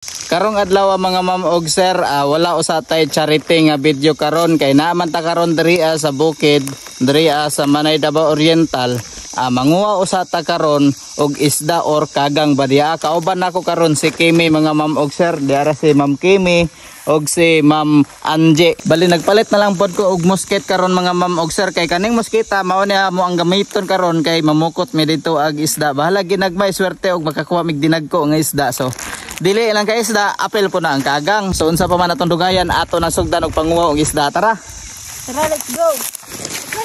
Karong adlaw, mga ma'am og sir, wala usa tay charity nga video karon kay naa man ta karon diri sa bukid, diri sa Manay, Davao Oriental. Manguha usa ta karon og isda or kagang ba diha. Kauban nako karon si Kimi, mga ma'am og sir, diara si Ma'am Kimi og si Ma'am Anje. Bali nagpalit na lang pod ko og musket karon, mga ma'am og sir, kay kaning musketa mao niya mo ang gamiton karon kay mamukot mi dito ag isda. Bahala ginagmay swerte og makakuha mig dinagko nga isda. So dili lang kay isda, apil po na ang kagang. So unsa pa man atong dugayan, ato na sugdan og panguha og isda. Tara. Tara, let's go.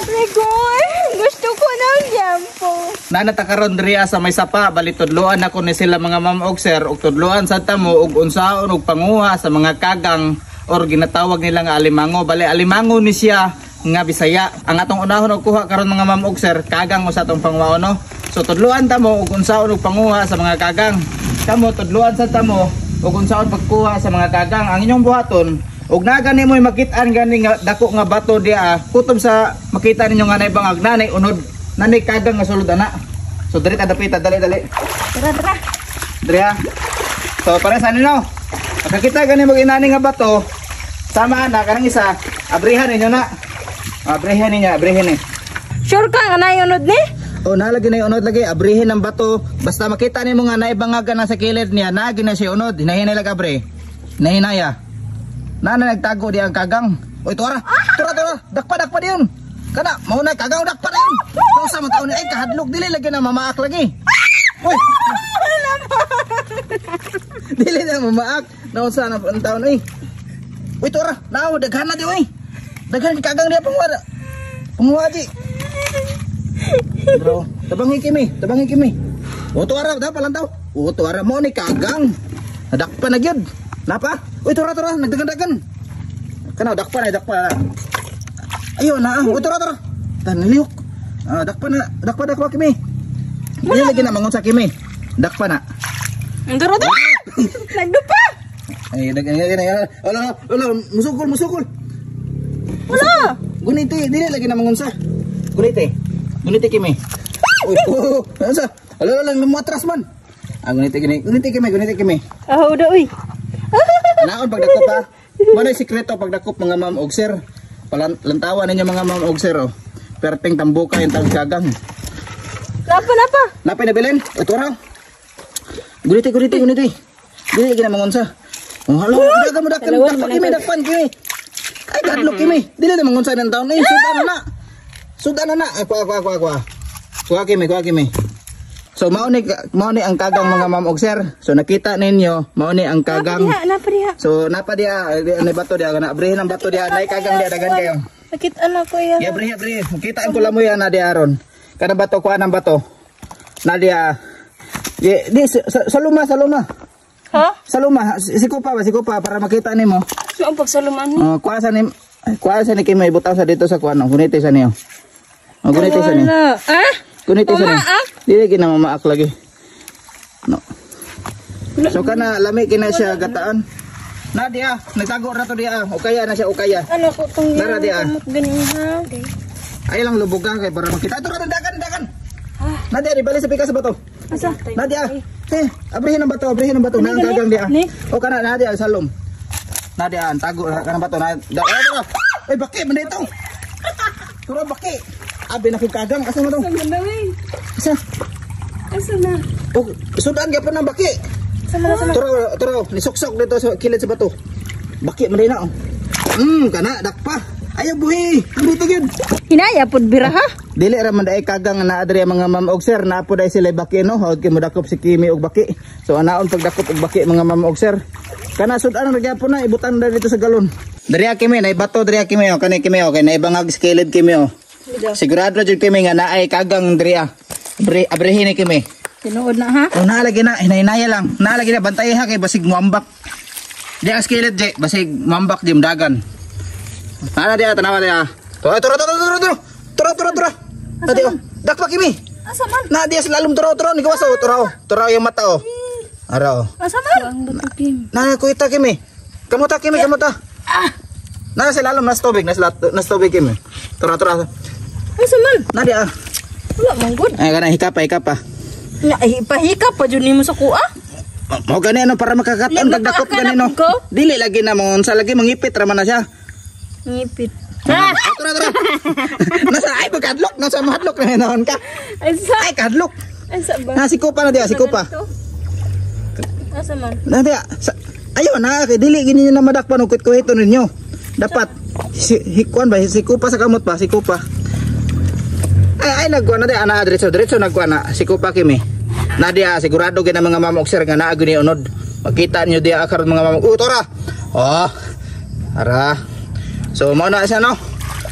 Rigoy, gusto ko ng liempo. Naa na ta karon diri sa may sapa, bali tudloan ako ni sila, mga ma'am og sir, og tudloan sa tamo og unsaon og panguha sa mga kagang or ginatawag nila nga alimango. Bali alimango ni siya nga Bisaya. Ang atong unahon og kuha karon, mga ma'am og sir, kagang usa atong panguhaon, no. So tudloan ta mo og unsaon og panguha sa mga kagang. Kamo, tudloan sa tamo og unsaon pagkuha sa mga kagang. Ang inyong buhaton, og naa gani mo'y makit-an gani nga dako nga bato diha, kutob sa makita ninyo nga nay bangag, nanay unod, nanay kagang nga sulod ana. So diri ta dapita, dali dali. Tara, tara. Diri ha. So para sa ninyo. Makakita gani mo inani nga bato, sama ana kanang isa, abrihan ninyo na. Abrihan ninyo, abrihan ni. Sure ka nga na unod ni? O nalagi na yung unod lagi, abrihin ang bato. Basta makita nimo nga naibangag na sa kilid niya, naagi na siya unod. Hinahinay lang abre. Hinahinaya. Na na nagtago di ang kagang. Oy, tora. Tora, tora. Dakpa, dakpa diyon. Kana, mao na kagang, dakpa na yun. Pausa man taon ni ay kahadlok, dili lagi na mamaak lagi. Oy. Dili na mamaak. Naunsa na ang taon oy. Uy, tora. Nao daghan na di oy. Daghan kagang diya panguha. Panguha di. Bro, tabangi kimi, tabangi kimi. O tuara, da palantaw. O tuara mo ni kagang. Nadakpa na gyud. Napa? Uy, tura tura, nagdagan-dagan. Kana dakpa na, dakpa. Ayo na, uy, tura tura. Tan nilihok. Ah, dakpa na, dakpa, dakpa kimi. Dili lagi na mangon sa kimi. Dakpa na. Tara, tara. Nagdupa. Ay, dagan dagan. Wala, wala, musukol, musukol. Wala. Guniti, dili lagi na mangunsa. Guniti. Guniti kimi. Uy, oh, oh, ano sa? Wala lang lumatras man. Ah, guniti gini. Guniti kimi, guniti kimi. Ah, uda uy. Naon pagdakop ha. Mano yung sikreto pagdakop, mga ma'am og sir? Lantawan ninyo, mga ma'am og sir, oh. Perting tambuka yung tawag kagang. Napa, napa. Napay nabilin? Ito raw. Guniti, guniti, guniti. Dili gina mangunsa. Oh, halo, dagan mo dakan, Dalawa, dakpan kimi, dakpan kimi. Ay, kadlok kimi. Dili na mangunsa ng taon. Ay, sudan na. Sudan na na. Ay, kuha, kuha, kuha, kuha. Kuha kimi, kuha kimi. So mao ni ang kagang, mga ma'am og sir. So nakita ninyo, mao ni ang kagang. Napa diha, napa diha. So napa diha, nay bato diha kana, abrihin ang bato diha, nay kagang diha dagan kayo. Nakita na ko yan. Ya, abrihin, abrihin. Kita ko lang mo yan na diha aron. Kana bato, kuha ng bato. Na diha. Di, di sa luma, sa luma. Ha? Sa luma, sikupa ba, sikupa para makita nimo. So ang pagsaluman ni. Oh, kuha sa ni Kimi, ibutang sa dito sa kuha no. Guniti sa niyo. Oh, guniti sa niyo. Wala. Ah? Guniti sa niyo. Mamaak? Dili gina mamaak lagi. No. So kana lami kina siya gataan. Na diya, nagtago ra to diya. Ukaya na siya, ukaya. Ano ko tong Dara diha. kamot gani ha? Ay lang lubugan kay para makita. Ito ra, dagan dagan. Na diya, ibalik sa pikas sa bato. Asa? Na diya. Eh, abrihin ang bato, abrihin ang bato. Na ang kagang diya. Ni? O kana na diya salom. Na diya, ang tago kanang bato na. Da, oh, ay, baki man dito. Tura baki. Abi na kong kagang asa mo to? Ang ganda eh. Asa? Asa na? Oh, sudan gyapon ng baki. Sama na, sama. Turo, turo, nisuksok dito sa kilid sa bato. Baki man na oh. Kana dakpa. Ayaw buhi. Dito gyud. Hinaya pud bira ha? Dili ra man daay kagang naa diri, mga ma'am og sir, naa po dai sila baki no. Hawd kay modakop si Kimi og baki. So anaon pagdakop og baki, mga ma'am og sir. Kana sudan ra gyapon na ibutan na dito sa galon. Diri kimi nay bato diri kimi oh, kani kimi oh, kay naibangag sa kilid kimi oh. Sigurado jud kimi nga naay kagang diri ah. Abre, abrihin ni kimi. Tinuod na ha? Oh, naa lagi na, hinahinaya lang. Naa lagi na, bantay ha kay basig muambak. Di ang kilid di, basig muambak di dagan. Naa di tanawa di ah. Tura tura tura tura tura. Tura tura tura. Ati oh, dakpa kimi. Asa man? Na di sa lalom, tura tura ni kawas oh, tura oh. Tura yung mata oh. Ara oh. Asa man? Ang bato kim. Na kuita kimi. Kamuta kimi, kamuta. Ah! Na sa lalom nas tubig, nas tubig kimi. Tura tura. Asa man? Na di ah. Wala man gud. Ay kana hika pa, hika pa. Na ay pahika pa jud nimo sa kuha. Mo gani ano para makakaton kag dakop gani no. Dili lagi na mo unsa lagi mangipit ra man na siya. Ngipit. Ah, tara tara. Nasa ay pagkadlok, nasa mahadlok na noon ka. Ay sa Ay kadlok. Ay sa ba? Na si Kupa na diya, si Kupa. Asa man? Na diya. Ayo na kay dili gini na madakpan og kuhito ninyo. Dapat si hikuan ba si Kupa sa kamot ba si Kupa. Ay ay nagkuan na diya ana diretso diretso nagkuan na si Kupa kimi. Na diya sigurado gid mga ma'am og sir nga naa gyud ni unod. Makita niyo diya karon mga ma'am. Oh, tora. Oh. Ara. So mao na siya no.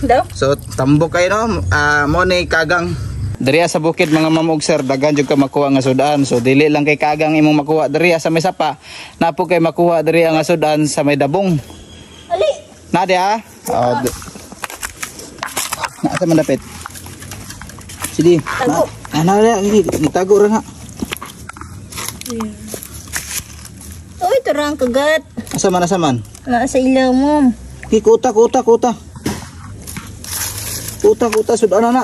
Daw. So tambok kayo no, mo ni kagang. Diriya sa bukid mga ma'am og sir, daghan jud ka makuha nga sudan. So dili lang kay kagang imong makuha diriya sa may sapa, napo kay makuha diriya nga sudan sa may dabong. Ali. Na diya? Oh, na sa man dapit. Sige. Tago. Na diya, sige, tago ra na. Uy, turang kagat. Asa man, asa man? Naa sa ilaw mo. Ki kuta kuta kuta. Kuta kuta sudan na na.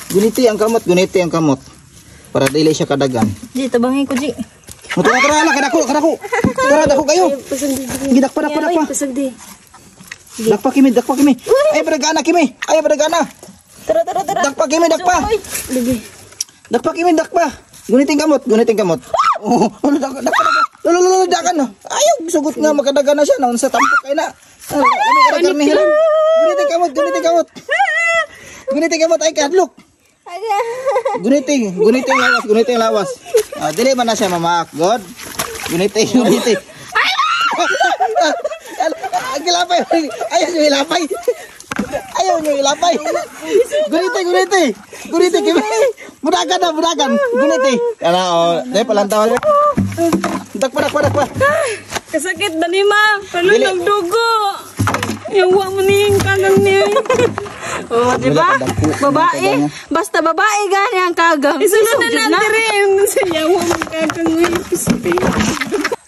Guniti ang kamot, guniti ang kamot. Para dili siya kadagan. Di, tabangin ko, Ji. Tara tara ala kadako kadako. Tara dako kayo. Gidakpa dakpa dakpa. Pasag di. Dakpa kimi, dakpa kimi. Ay padagana kimi. Ay padagana. Tara tara tara. Dakpa kimi, dakpa. Uy, lagi. Dakpa kimi, dakpa. Guniting kamot, guniting kamot. Oh, ano dakpa dakpa. Lolo lolo dagan. Ayaw sugot nga makadagan na siya naon sa tampok kay na. Lami ka karni. Guniting kamot, guniting kamot. Guniting kamot ay kadlok. Guniting, guniting lawas, guniting lawas. Ah, dili man na siya mamaak, god. Guniting, guniting. Ay, gilapay. Ayaw niyo ilapay. Ayaw niyo ilapay. Guniting, guniting. Guniting kimi. Budagan na, budagan. Guniting. Ana oh, dai palantaw. Dakpa, dakpa, dakpa. Kasakit ba ni ma? Palo ng dugo. Yawa mo ni yung kagang niya. Oh, di ba? Babae. Basta babae gani ang kagang. Isunod na natin rin. Yawa mo kagang niya.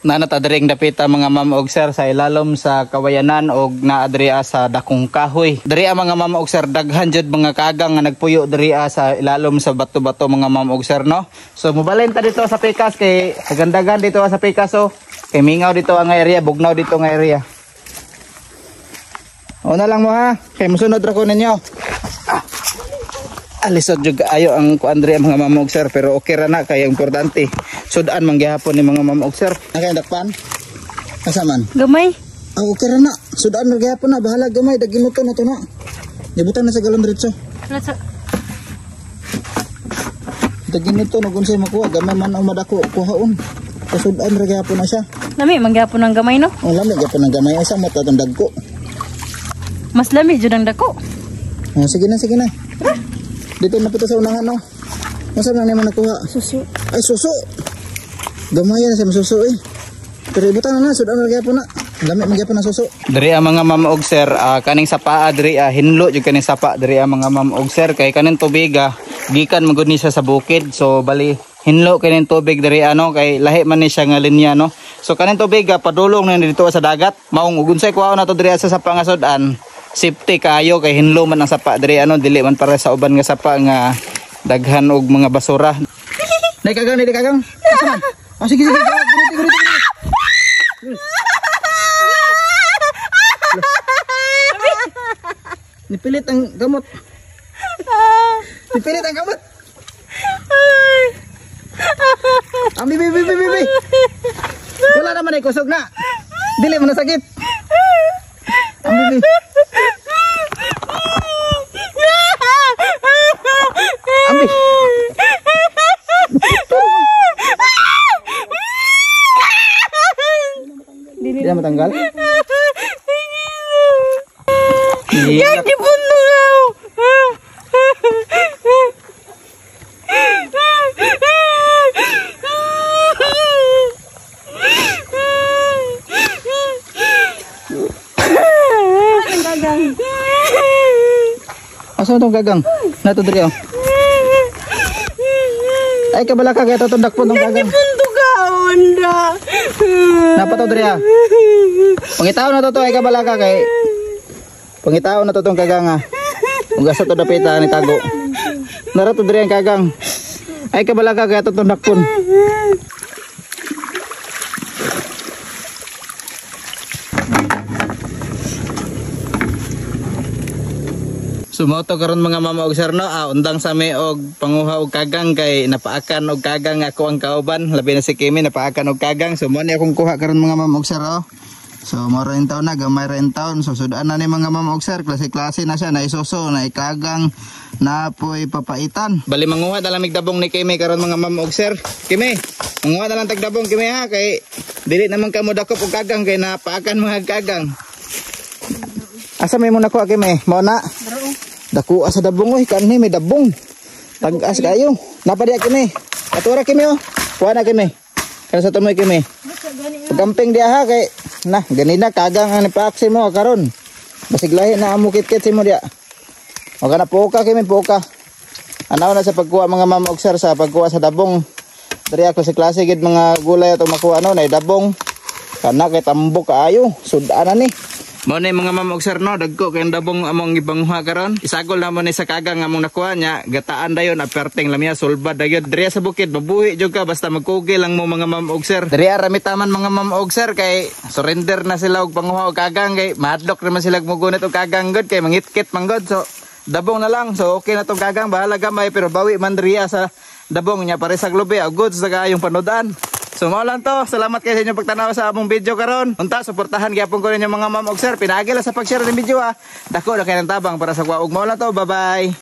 Nana ta diri ang dapita mga ma'am og sir sa ilalom sa kawayanan og naa diri sa dakong kahoy. Diri ang mga ma'am og sir daghan jud mga kagang nga nagpuyo diri sa ilalom sa bato-bato mga ma'am og sir no. So mobalhin ta dito sa pikas kay dagan dito sa pikas oh. Kay mingaw dito ang area, bugnaw dito ang area. Una lang mo ha, kay mosunod ra ko ninyo. Alisod jud ayo ang kuan diri ang mga ma'am og sir pero okay ra na kay importante. Sudan man gihapon ni mga ma'am og sir. Nakay dakpan? Asa man? Gamay. Ah, okay ra na. Sudan ra gihapon na bahala gamay daginuto na to na. Gibutan na sa galon diretso. Daginuto no unsay makuha gamay man ang madako kuhaon. Kasudan ra gihapon na siya. Lami man gihapon ang gamay no. Oh, lami gihapon ang gamay asa mo ta dagko. Mas lami jud ang dako. Oh, sige na, sige na. Dito na po sa unahan no. Masa man nimo nakuha? Suso. Ay suso. Gamay na siya masuso eh. Pero ibutan na na, sudan ra gyapon na. Lami man gyapon ang suso. Diri ang mga ma'am og sir, kaning sapa diri hinlo jud kaning sapa diri ang mga ma'am og sir kay kaning tubig gikan man gud ni siya sa bukid. So bali hinlo kaning tubig diri ano kay lahi man ni siya nga linya no. So kaning tubig padulong na dito sa dagat. Maong ug unsay kuhaon nato diri sa sapa nga sudan. Safety kayo kay hinlo man ang sapa diri ano dili man para sa uban nga sapa nga daghan og mga basura. Nay kagang, nay kagang. Asa man? Oh, sige sige, guriti guriti. Nipilit ang gamot. Nipilit ang gamot. Ang bibi bibi bibi. Wala naman ay kusog na. Dili man na sakit. Ang bibi. Ambi. Dili na matanggal? Yan, gipuno raw. Asa itong gagang? Nato diri oh. Ay kabala ka kaya itong dakpon tong gagang. Gipundo ka, onda. Napa to diri ah. Pangitaon na to to ay kabala ka kay pangitaon na to tong gagang ah. Kung gasa to dapita ni tago. Nara to diri ang gagang. Ay kabala ka kaya itong dakpon. So mao to karon, mga mama og sir, no, undang sa mi og panguha og kagang kay napaakan og kagang ako ang kauban, labi na si Kimi, napaakan og kagang. So mo ni akong kuha karon, mga mama og sir, oh. So mao ra taon na, gamay ra taon. So sudan na ni, mga mama og sir, klase-klase na siya, na isuso, na ikagang, na po'y papaitan. Bali manguha na lang mig dabong ni Kimi karon, mga mama og sir. Kimi, manguha na lang tag dabong, Kimi, ha, kay dili naman ka mo dakop og kagang kay napaakan mga kagang. Asa may mo nakuha, Kimi? Mao na. Dako sa dabong oy, kanhi may dabong. Tag-as kayo. Napa diya, Kimi. Atura, Kimi, oh. Kuha na, Kimi. Kana sa tumoy, Kimi. Pagamping diya ha kay na ganina kagang ang nipaaksi mo karon. Basig lahi na amo kit-kit si mo diya. O kana puka, Kimi, puka. Anaw na sa pagkuha, mga mama og sir, sa pagkuha sa dabong. Diri ako sa klase gid mga gulay ato makuha, no, na dabong. Kana kay tambok kaayo, sudan na ni. Mo ni, mga ma'am og sir, no, dagko kay dabong among gipanguha karon. Isagol na mo ni sa kagang among nakuha niya, gataan dayon aperteng lamya sulbad dayon. Diri sa bukid mabuhi jud ka basta magkugi lang mo, mga ma'am og sir. Diri ra mitaman, mga ma'am og sir, kay surrender na sila og panguha og kagang kay mahadlok naman sila mugunit og kagang gud kay mangitkit man gud. So dabong na lang. So okay na tong kagang, bahala gamay pero bawi man diri sa dabong niya pare sa globe. Good sa kaayong panodan. So mao lang to. Salamat kayo sa inyong pagtanaw sa among video karon. Unta suportahan gyapon ko ninyo, mga ma'am og sir. Pinaagi lang sa pag-share ng video ha. Dako na kay ng tabang para sa kwa. Ug mao lang to. Bye bye.